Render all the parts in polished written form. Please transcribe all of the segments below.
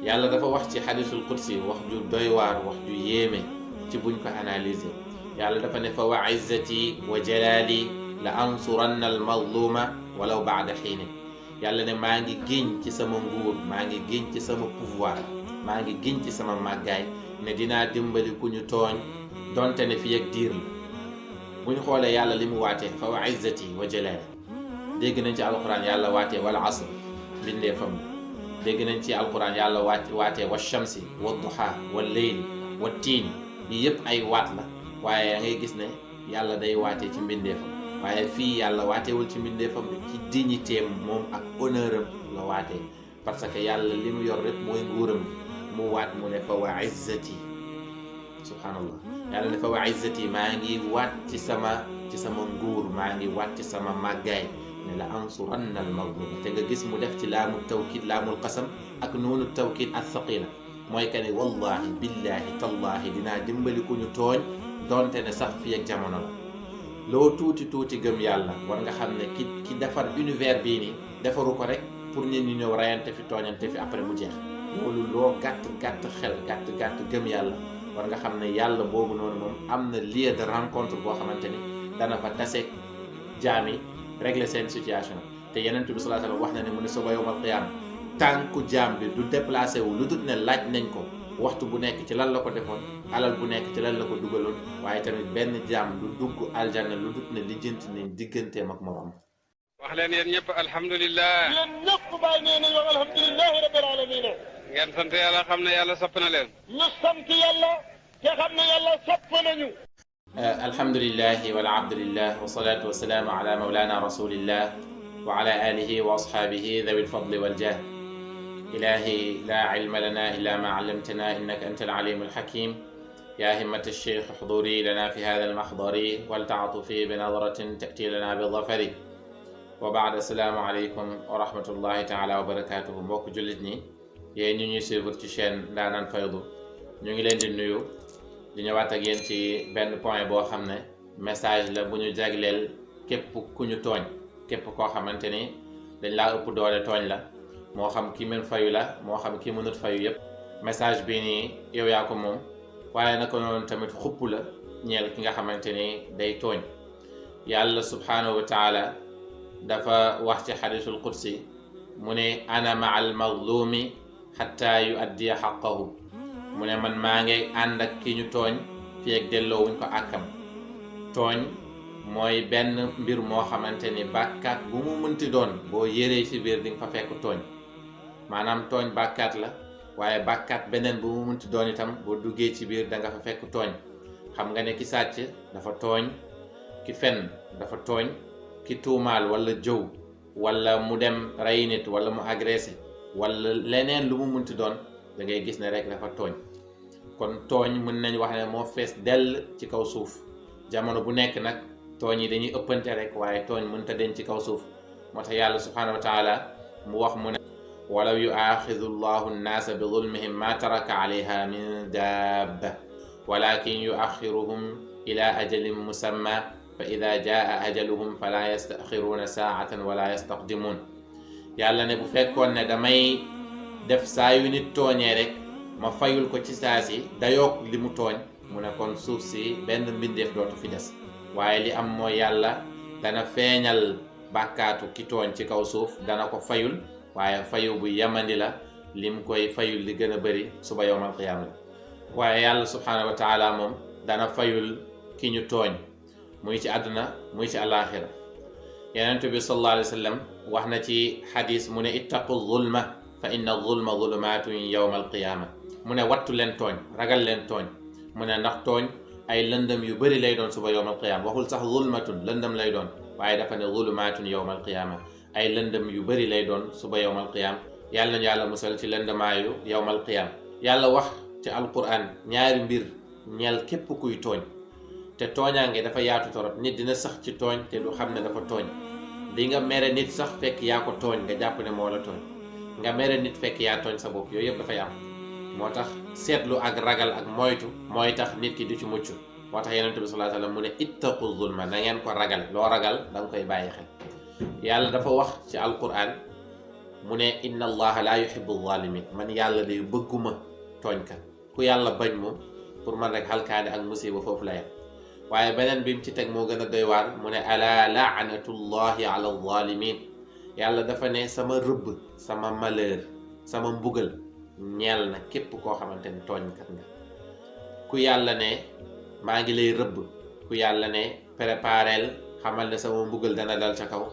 yàlla dafa wax ci xadisul qudsi wax ju doy waar wax ju yéeme ci buñ ko analyser yàlla dafa ne fa wa izzati wa jalali la ansuranna al mazluma walaw baada xiine yàlla ne maa ngi giñ ci sama nguur maa ngi giñ ci sama pouvoir maa ngi giñ ci sama màggaay ne dinaa dimbali ku ñu tooñ donte ne fi ak diir la bu ñu xoolee yàlla li mu waatee fa wa izzati wa jalali dégg nañ ci alquran yàlla waatee wal asr bindee fam dégg nañ ci alquran yàlla waatee wa shamsi wa duha wa leyli wa tiini yi yëpp ay waat la waaye yaa ngay gis ne yàlla day waatee ci mbindeefam waaye fii yàlla waateewul ci mbindeefam ci dignité moom ak honneur am la waatee parce que yàlla li mu yor rek mooy nguuram mu waat mu ne fa wa izzati subhanallah yàlla ne fa wa izzati maa ngi waat ci sama nguur maa ngi waat ci sama màggaay ne la ansuranna al mazlum te nga gis mu def ci laamul tawkid laamul qasam ak noonu tawkid al thaqila mooy que ne wallahi billahi tallahi dinaa dimbali ku ñu tooñ donte ne sax fii ak jamono la loo tuuti gëm yàlla war nga xam ne ki defar univers bii nii defaru ko rek pour nit ñi ñëw rayante fi tooñante fi après mu jeex loolu loo gàtt xel gàtt gëm yàlla war nga xam ne yàlla boobu noonu moom am na lieu de rencontre boo xamante ni dana fa taseeg jaam yi régler seen situation te Yonent bi sallallahu alayhi wa sallam wax na ne mu ne suba yawmal qiyaama tànku jaam bi du déplacé wu lu dul ne laaj nañ ko waxtu bu nekk ci lan la ko defoon alal bu nekk ci lan la ko dugaloon waaye tamit benn jaam du dugg aljanna lu dul ne lijjanti nañ digganteem ak morom. wax leen yéen ñëpp alhamdulilah. yéen ñëpp bàyyi nee nañ wax alhamdulilah rabbil alamin. ngeen sant yàlla xam ne yàlla sopp na leen. ñu sant yàlla te xam ne yàlla sopp nañu. alhamdulilah wal abdulillah wa salaatu wa salaamu ala mawlana rasulillah wa ala alihi wa ashaabihi dhawi alfadli wal jah. إلهي لا علم لنا إلا ما علمتنا إنك أنت العليم الحكيم يا همة الشيخ احضري لنا في هذا المحضر ولتعطفي بنظرة تأتي لنا بالظفر وبعد السلام عليكم ورحمة الله تعالى وبركاته mbokk jullit ñi yéen ñu ñuy suivre ci chaîne Ndaanaan Faydu ñu ngi leen di nuyu di ñëwaat ak yéen ci benn point boo xam ne message la bu ñu jagleel képp ku ñu tooñ képp koo xamante ni dañ laa ëpp doole tooñ la moo xam ki mën fayu la moo xam ki mënut fayu yépp message bi nii yow yaa ko moom waaye naka noonu tamit xupp la ñeel ki nga xamante ni day tooñ yàlla subhanahu wa taala dafa wax ci xadisul qudsi mu ne ana maa al mazlumi xatta yu addiya xaqahu mu ne man maa ngi ànd ak ki ñu tooñ fi ak delloowuñ ko àkkam tooñ mooy benn mbir moo xamante ni bàkkaat bu mu mënti doon boo yéree ci biir di nga fa fekk tooñ maanaam tooñ bàkkaat la waaye bàkkaat beneen bu mu mënti doon itam boo duggee ci biir da nga fa fekk tooñ xam nga ne ki sàcc dafa tooñ ki fen dafa tooñ ki tuumaal wala jëw wala mu dem rey nit wala mu agressé wala leneen lu mu mënti doon da ngay gis ne rek dafa tooñ kon tooñ mën nañ wax ne moo fees dell ci kaw suuf jamono bu nekk nag tooñ yi dañuy ëppante rek waaye tooñ mënta denc ci kaw suuf moo tax yàlla subhanahu wa taala mu wax mu ne walaw yuaxidu llahu nnaasa bi zulmihim ma taraka alayha min dabba walakin yuaxiruhum ila ajalin musamma fa ida jaa ajaluhum fala yastaxiruuna saatan wala yastaqdimuun yàlla ne bu fekkoon ne damay def saa yu nit tooñee rek ma fayul ko ci saasi dayook li mu tooñ mu ne kon suuf si benn mbindeef dootu fi des waaye li am mooy yàlla dana feeñal bàkkaatu ki tooñ ci kaw suuf dana ko fayul waaye fayu bu yamandi la lim koy fayul li gën a bëri suba yowmal qiyaama la waaye yàlla subhanahu wa taala moom dana fayul ki ñu tooñ muy ci àdduna muy ci àllaaxira Yonent bi sallallahu alayhi wa sallam wax na ci xadis mu ne ittaqu zulma fa inna zulma zulumaatun yowmal qiyaama mu ne wattu leen tooñ ragal leen tooñ mu ne ndax tooñ ay lëndëm yu bëri lay doon suba yowmal qiyaama waxul sax zulmatun lëndëm lay doon waaye dafa ne zulumaatun yowmal qiyaama ay lëndëm yu bëri lay doon suba yowmal qiyaama yàlla nañu yàlla musal ci lëndëmaayu yowmal qiyaama yàlla wax ci alquran ñaari mbir ñeel képp kuy tooñ te tooñaange dafa yaatu torop nit dina sax ci tooñ te du xam ne dafa tooñ di nga mere nit sax fekk yaa ko tooñ nga jàpp ne moo la tooñ nga mere nit fekk yaa tooñ sa bopp yooyu yëpp dafay am moo tax seetlu ak ragal ak moytu mooy tax nit ki du ci mucc moo tax Yonent bi sallallahu alayhi wa sallam mu ne ittaqu zulma na ngeen ko ragal loo ragal da nga koy bàyyi xel yàlla dafa wax ci alquran mu ne inna allaha la yuhibbu zalimin man yàlla day bëgguma tooñkat ku yàlla bañ moom pour man rek halkaane ak musiba foofu la yem waaye beneen bi mu ci teg moo gën a doy waar mu ne ala laanatullahi ala zalimin yàlla dafa ne sama rëbb sama malheur sama mbugal ñeel na képp koo xamante ni tooñkat nga ku yàlla ne maa ngi lay rëbb ku yàlla ne préparel xamal ne sama mbugal dana dal ca kaw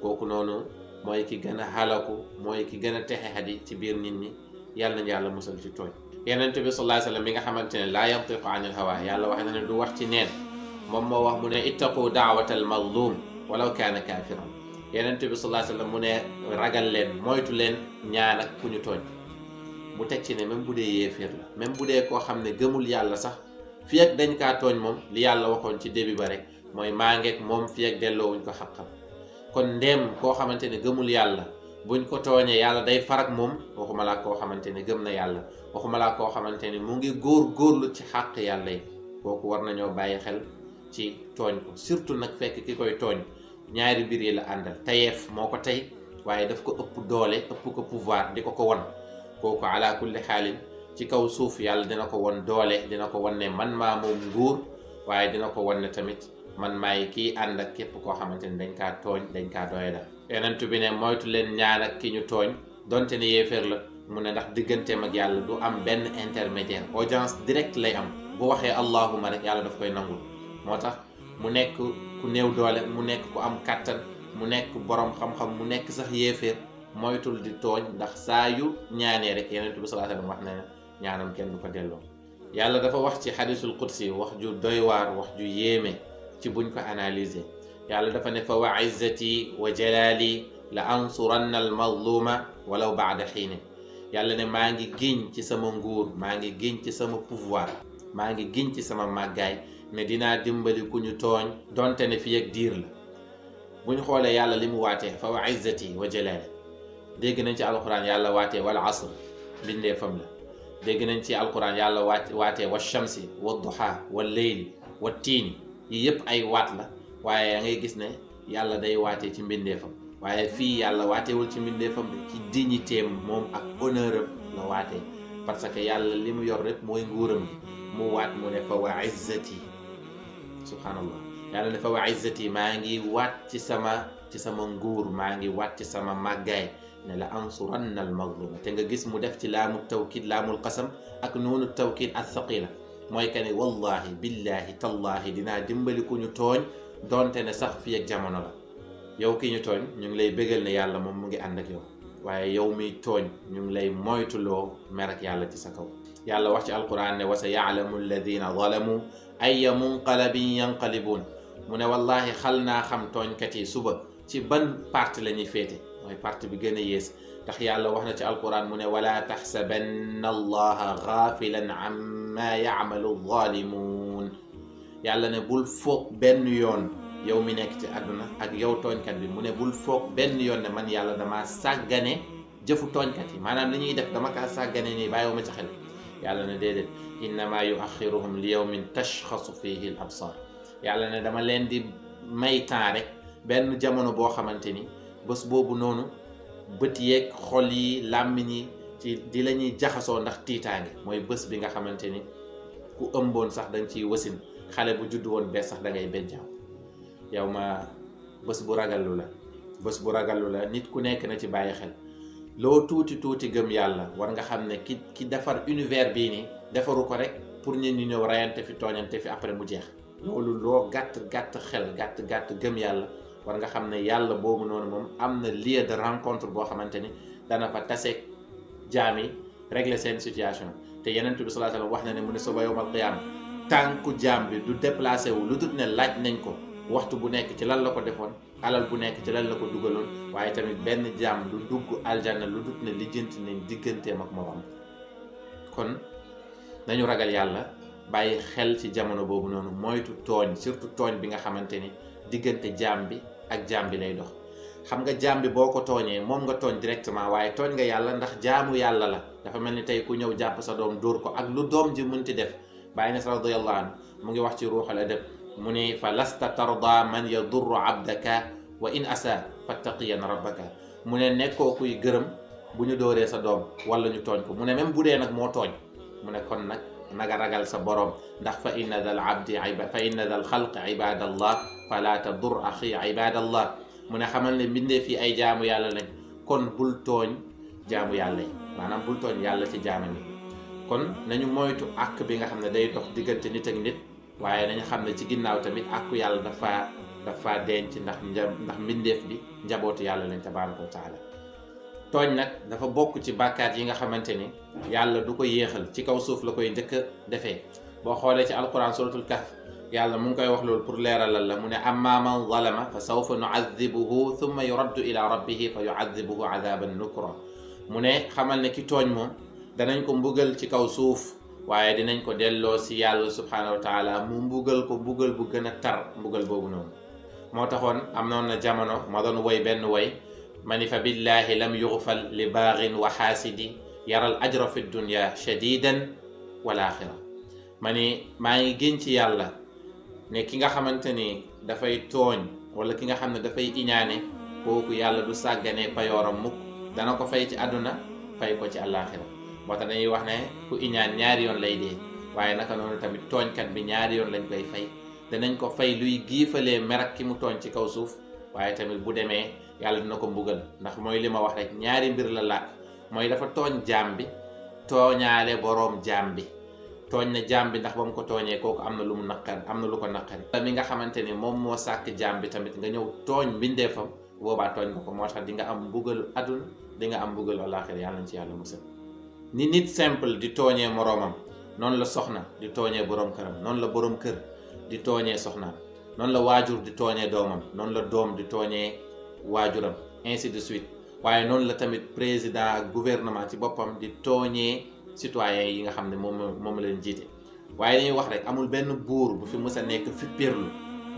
kooku noonu mooy ki gën a xalaku mooy ki gën a texe xadi ci biir nit ñi yàlla nañu yàlla musal ci tooñ Yonent bi sallallahu alayhi wa sallam mi nga xamante ne laa yantiqu anil hawa yàlla wax na ne du wax ci neen moom moo wax mu ne ittaqu daawatal mazlum walaw kaana kaafiran Yonent bi sallallahu alayhi wa sallam mu ne ragal leen moytu leen ñaan ak ku ñu tooñ mu teg ci ne même bu dee yéeféer la même bu dee koo xam ne gëmul yàlla sax fii ak dañ kaa tooñ moom li yàlla waxoon ci début ba rek mooy maa ngeeg moom fii ak delloowuñ ko xaqam kon ndéem koo xamante ne gëmul yàlla buñ ko tooñee yàlla day farak moom waxuma laa koo xamante ne gëm na yàlla waxuma laa koo xamante ne mu ngi góorlu ci xàq yàlla yi kooku war nañoo bàyyi xel ci tooñ ko surtout nag fekk ki koy tooñ ñaari mbir yi la àndal tayeef moo ko tey waaye daf ko ëpp doole ëpp ko pouvoir di ko won kooku ala kulli xaalin ci kaw suuf yàlla dina ko won doole dina ko won ne man maa moom nguur waaye dina ko won ne tamit man maay kii ànd ak képp koo xamante ni dañ kaa tooñ dañ kaa doye dal Yonent bi ne moytu leen ñaan ak ki ñu tooñ donte ne yéeféer la mu ne ndax digganteem ak yàlla du am benn intermédiaire audience direct lay am bu waxee allahuma rek yàlla daf koy nangul moo tax mu nekk ku néew doole mu nekk ku am kàttan mu nekk borom xam-xam mu nekk sax yéeféer moytul di tooñ ndax saa yu ñaanee rek Yonent bi sallallahu alayhi wa sallam wax na ñaanam kenn du ko delloo yàlla dafa wax ci xadisul qudsi wax ju doy waar wax ju yéeme ci buñ ko analyser yàlla dafa ne fa wa izzati wa jalali la ansuranna al mazluma walaw baada xiine yàlla ne maa ngi giñ ci sama nguur maa ngi giñ ci sama pouvoir maa ngi giñ ci sama màggaay ne dinaa dimbali ku ñu tooñ donte ne fi ak diir la buñ xoolee yàlla li mu waatee fa wa izzati wa jalali dégg nañ ci alquran yàlla waatee wal asr bindee fam la dégg nañ ci alquran yàlla waatee wa shamsi wa duha wa leyli wa tiini yi yëpp ay waat la waaye ya ngay gis ne yàlla day waatee ci mbindeefam waaye fii yàlla waateewul ci mbindeefam ci dignité am moom ak honneur am la waatee parce que yàlla li mu yor rek mooy nguuram gi mu waat mu ne fa wa izzati subhanallah yàlla ne fa wa izzati maa ngi waat ci sama nguur maa ngi waat ci sama màggaay ne la ansuranna al mazluma te nga gis mu def ci laamu tawkid laamul qasam ak noonu tawkid al thaqila mooy que ne wallahi billahi tallahi dinaa dimbali ku ñu tooñ donte ne sax fii ak jamono la yow ki ñu tooñ ñu ngi lay bégal ne yàlla moom mu ngi ànd ak yow waaye yow miy tooñ ñu ngi lay moytuloo mer ak yàlla ci sa kaw yàlla wax ci alquran ne wa sa yaalamu alladina zalamu ayya munqalabin yanqalibun mu ne wallahi xal naa xam tooñkat yi suba ci ban parti la ñuy féete mooy parti bi gën a yées ndax yàlla wax na ci alquran mu ne wala taxsabanna allaha gaafilan amma yacmalu zalimun yàlla ne bul foog benn yoon yow mi nekk ci àdduna ak yow tooñkat bi mu ne bul foog benn yoon ne man yàlla dama sàggane jëfu tooñkat yi maanaam li ñuy def dama kaa sàggane nii bàyyiwuma ci xel yàlla ne déedéet innama yuaxiruhum li yawmin tashxasu fihi al absar yàlla ne dama leen di may temps rek benn jamono boo xamante ni bés boobu noonu bët yeeg xol yi làmmiñ yi ci di la ñuy jaxasoo ndax tiitaange mooy bés bi nga xamante ni ku ëmboon sax dañ ciy wasin xale bu judd woon bees sax da ngay bejjaaw yow ma bés bu ragallu la nit ku nekk na ci bàyyi xel loo tuuti gëm yàlla war nga xam ne ki defar univers bii nii defaru ko rek pour ñun ñu ñëw rayante fi tooñante fi après mu jeex loolu loo gàtt xel gàtt gëm yàlla war nga xam ne yàlla boobu noonu moom am na lieu de rencontre boo xamante ni dana fa taseeg jaam yi régler seen situation te Yonent bi sallallahu alayhi wa sallam wax na ne mu ne suba yawmal qiyaama tànku jaam bi du déplacé wu lu dul ne laaj nañ ko waxtu bu nekk ci lan la ko defoon alal bu nekk ci lan la ko dugaloon waaye tamit benn jaam du dugg aljanna lu dul ne lijjanti nañ digganteem ak moom kon nañu ragal yàlla bàyyi xel ci jamono boobu noonu moytu tooñ surtout tooñ bi nga xamante ni diggante jaam bi ak jaam bi lay dox xam nga jaam bi boo ko tooñee moom nga tooñ directement waaye tooñ nga yàlla ndax jaamu yàlla la dafa mel ni tey ku ñëw jàpp sa doom dóor ko ak lu doom ji mënti def Baay Ñas radiyallahu anhu mu ngi wax ci ruuxul adab mu ni fa lasta tarda man yadurru abdaka wa in asa fattaqiyan rabbaka mu ne nekkoo kuy gërëm bu ñu dóoree sa doom wala ñu tooñ ko mu ne même bu dee nag moo tooñ mu ne kon nag naga ragal sa borom ndax fa inna dal xalq ibadallah fala tadur axi ibadallah mu ne xamal ne mbindee fii ay jaamu yàlla lañ kon bul tooñ jaamu yàlla yi maanaam bul tooñ yàlla ci jaamam yi kon nañu moytu àq bi nga xam ne day dox diggante nit ak nit waaye nañu xam ne ci ginnaaw tamit àqu yàlla dafa denc ndax mbindeef bi njabootu yàlla lañ tabaraka wa taala tooñ nag dafa bokk ci bàkkaat yi nga xamante ni yàlla du ko yéexal ci kaw suuf la koy njëkk a defee boo xoolee ci alquran suratul kahf yàlla mu ngi koy wax loolu pour leeralal la mu ne amma man zalama fa sawfa nu'adhibuhu thumma yuraddu ila rabbihi fa yu'adhibuhu adaban nukra mu ne xamal ne ki tooñ moom danañ ko mbugal ci kaw suuf waaye dinañ ko delloo si yàlla subhanahu wa taala mu mbugal ko mbugal bu gën a tar mbugal boobu noonu moo taxoon am noon na jamono ma doon woy benn woy mani fa billahi lam yughfal li baaxin wa xaasidi yaral ajra fi dunya shadidan wal axira ma ni maa ngi gën ci yàlla ne ki nga xamante ni dafay tooñ wala ki nga xam ne dafay iñaane kooku yàlla du sàgganee payooram mukk dana ko fay ci àdduna fay ko ci àllaaxira moo tax dañuy wax ne ku iñaan ñaari yoon lay dee waaye naka noonu tamit tooñkat bi ñaari yoon lañ koy fay danañ ko fay luy giifalee merak ki mu tooñ ci kaw suuf waaye tamit bu demee yàlla dina ko mbugal ndax mooy li ma wax rek ñaari mbir la làkk mooy dafa tooñ jaam bi tooñaale boroom jaam bi tooñ na jaam bi ndax ba mu ko tooñee kooku am na lu mu naqari am na lu ko naqari mi nga xamante ni moom moo sàkk jaam bi tamit nga ñëw tooñ mbindeefam boobaa tooñ nga ko moo tax di nga am mbugalu àdduna di nga am mbugalu àllaaxira yàlla nañ ci yàlla musal ni nit simple di tooñee moroomam noonu la soxna di tooñee boroom këram noonu la boroom kër di tooñee soxnaam noonu la waajur di tooñee doomam noonu la doom di tooñee waajuram ainsi de suite waaye noonu la tamit président ak gouvernement ci boppam di tooñee citoyens yi nga xam ne moom leen jiite waaye dañuy wax rek amul benn buur bu fi mës a nekk fi pirlu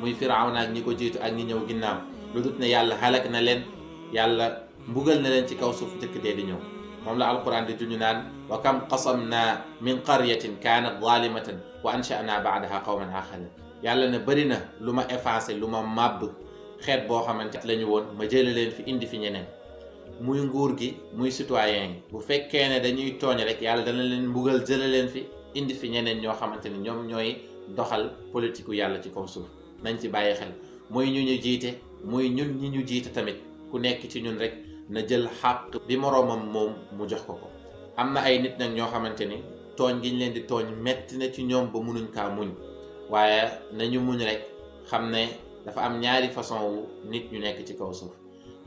muy Firawna ak ñi ko jiitu ak ñi ñëw ginnaaw lu dut ne yàlla halak na leen yàlla mbugal na leen ci kaw suuf njëkk dee di ñëw moom la alquran di duñu naan wa kam qasamna min qaryatin kanat zalimatan wa ansha'na ba'daha qawman akharin yàlla ne bëri na lu ma effacé lu ma màbb xeet boo xamante la ñu woon ma jële leen fi indi fi ñeneen muy nguur gi muy citoyen yi bu fekkee ne dañuy tooñ rek yàlla dana leen mbugal jële leen fi indi fi ñeneen ñoo xamante ni ñoom ñooy doxal politiku yàlla ci kaw suuf nañ ci bàyyi xel muy ñu jiite muy ñun ñi ñu jiite tamit ku nekk ci ñun rek na jël xàq bi moroomam moom mu jox ko ko am na ay nit nag ñoo xamante ni tooñ gi ñu leen di tooñ metti na ci ñoom ba munuñ kaa muñ waaye nañu muñ rek xam ne dafa am ñaari façon wu nit ñu nekk ci kaw suuf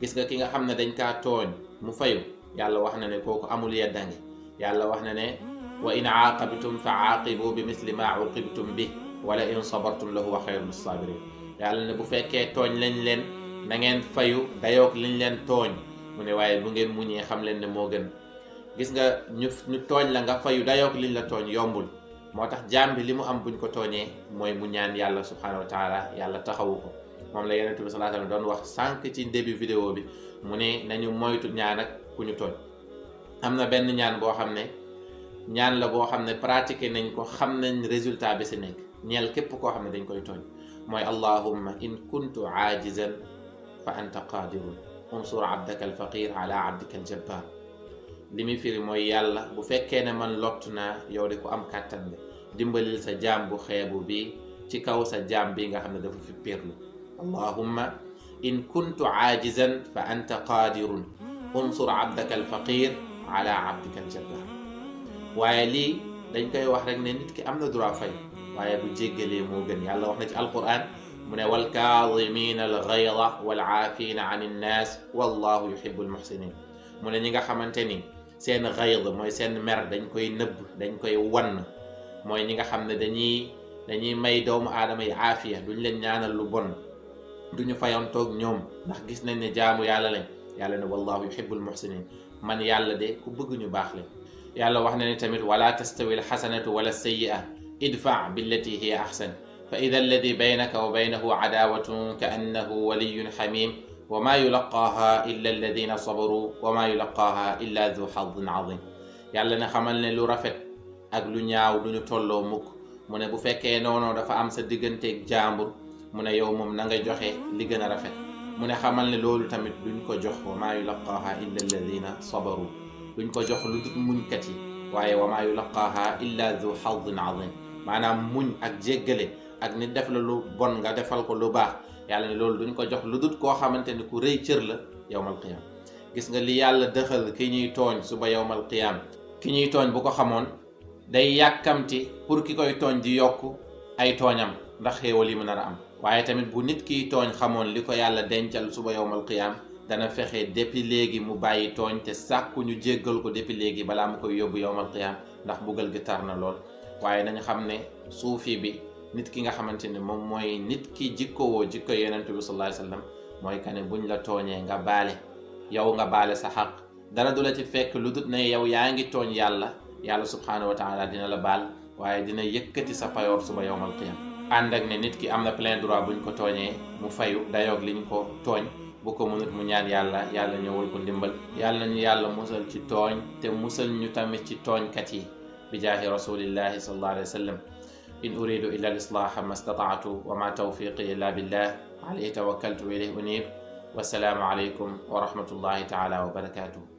gis nga ki nga xam ne dañ kaa tooñ mu fayu yàlla wax na ne kooku amul yeddange yàlla wax na ne wa in aaqabtum fa aaqibu bi misli ma uqibtum bi wala in sabartum la huwa xayrun lissabirin yàlla ne bu fekkee tooñ lañ leen na ngeen fayu dayoog liñ leen tooñ mu ne waaye bu ngeen muñee xam leen ne moo gën gis nga ñu tooñ la nga fayu dayoog liñ la tooñ yombul moo tax jaam bi li mu am buñ ko tooñee mooy mu ñaan yàlla subhanahu wa taala yàlla taxawu ko moom la yonent bi sallallahu alayhi wa sallam doon wax sànq ci début vidéo bi mu ne nañu moytu ñaan ak ku ñu tooñ am na benn ñaan boo xam ne ñaan la boo xam ne pratiqué nañ ko xam nañ résultat bi si nekk ñeel képp koo xam ne dañ koy tooñ mooy allahumma in kuntu aajizan fa anta qadirun unsur abdaka alfaqir ala abdika aljabbar li muy firi mooy yàlla bu fekkee ne man lottu naa yow de ko am kàttan nga dimbalil sa jaam bu xeebu bi ci kaw sa jaam bi nga xam ne dafa fi pirlu allahumma in kuntu aajizan fa anta qadirun unsur abdaka alfaqir ala abdika aljabbar waaye lii dañ koy wax rek ne nit ki am na droit fay waaye bu jéggalee moo gën yàlla wax na ci alquran mu ne wal kaadimina al ghayza wal aafina an innaas wallahu yuhibbu al muhsinin mu ne ñi nga xamante ni seen ghayz mooy seen mer dañ koy nëbb dañ koy wann mooy ñi nga xam ne dañuy may doomu aadama yi aafiya duñ leen ñaanal lu bon duñu fayantoog ñoom ndax gis nañ ne jaamu yàlla lañ yàlla ne wallahu yuhibbu al muhsinin man yàlla de ku bëgg ñu baax leen yàlla wax na ne tamit wala tastawi al hasanatu wala sayyi'a idfa billati hiya ahsan fa ida alladi baynaka wa baynahu adawatun ka annahu waliyyun hamim wa ma yulaqaaha illa alladina sabaru wa ma yulaqaaha illa du hazzin azim yàlla ne xamal ne lu rafet ak lu ñaaw duñu tolloo mukk mu ne bu fekkee noonu dafa am sa digganteeg jaambur mu ne yow moom na nga joxe li gën a rafet mu ne xamal ne loolu tamit duñ ko jox wa maa yulaqaaha illa alladina sabaru duñ ko jox lu dul muñkat yi waaye wa maa yulaqaaha illa du xadin azim maanaam muñ ak jéggale ak nit def la lu bon nga defal ko lu baax yàlla ne loolu duñ ko jox lu dul koo xamante ni ku rëy cër la yawmal qiyaam gis nga li yàlla dëxal ki ñuy tooñ suba yawmal qiyaam ki ñuy tooñ bu ko xamoon day yàkkamti pour ki koy tooñ di yokk ay tooñam ndax xéewal yi mu nar a am waaye tamit bu nit kiy tooñ xamoon li ko yàlla dencal suba yawmal qiyaam dana fexe depuis léegi mu bàyyi tooñ te sàkku ñu jéggal ko depuis léegi balaa mu koy yóbbu yawmal qiyaam ndax buggal gi tar na lool waaye nañu xam ne suufi bi nit ki nga xamante ne moom mooy nit ki jikkowoo jikko yonent bi sallallahu alayhi wasallam mooy que ne buñ la tooñee nga baale yow nga baale sa xaq dara du la ci fekk lu dut ne yow yaa ngi tooñ yàlla subhanahu wa taala dina la baal waaye dina yëkkati sa payoor suba yawmal qiyaam ànd ak ne nit ki am na plein droit buñ ko tooñee mu fayu dayoog liñ ko tooñ bu ko mënut mu ñaan yàlla ñëwal ko ndimbal yàlla nañu yàlla musal ci tooñ te musal ñu tamit ci tooñkat yi bi jaahi rasulillahi sallallahu alayhi wa sallam in uridu illa al islaha ma stata'tu wa ma tawfiqi illa billah alayhi tawakkaltu wa ilayhi unib wassalaamu alaykum wa rahmatullahi taala wa barakatuh